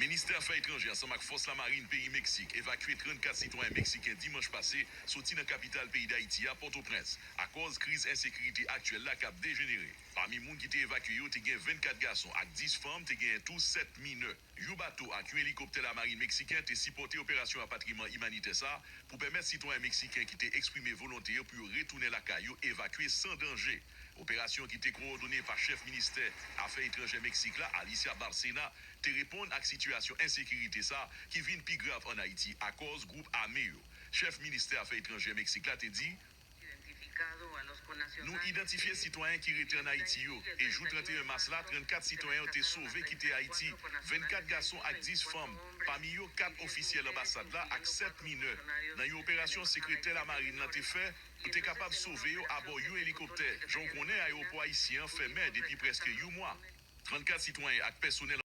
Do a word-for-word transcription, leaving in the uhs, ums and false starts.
Ministè Afè Etranjè ansanm ak fòs lamarin peyi Meksik evakye trannkat sitwayen meksiken dimanch pase soti nan kapital peyi Dayiti a, Pòtoprens, akòz kriz ensekirite aktyèl la k ap dejenere. Pami moun ki te evakye yo, te gen vennkat gason ak dis fanm, te genyen tou sèt minè. Yon bato ak yon elikoptè lamarin meksiken te sipòte operasyon rapatriman imanitè sa a pou pèmèt sitwayen meksiken ki te eksprime volonte yo pou yo retounen lakay yo evakye san danje. Operasyon ki te kowòdone pa chèf ministè afè etranjè Meksik la, Alicia Barcena, te reponn ak sitiyasyon ensekirite sa a ki vin pi grav ann Ayiti akòz gwoup ame yo. Chèf ministè afè etranjè Meksik la te di, nou idantifye sitwayen ki rete ann Ayiti yo, e jou trannteyen mas la, trannkat sitwayen yo te sove kite Ayiti, vennkat gason ak dis fanm, pami yo kat ofisyèl anbasad la ak sèt minè, nan yon operasyon sekretè lamarin nan te fè pou te kapab sove yo abò yon elikoptè. Jan w konnen, ayewopò ayisyen an fèmen depi prèske yon mwa. Trannkat sitwayen ak pèsonèl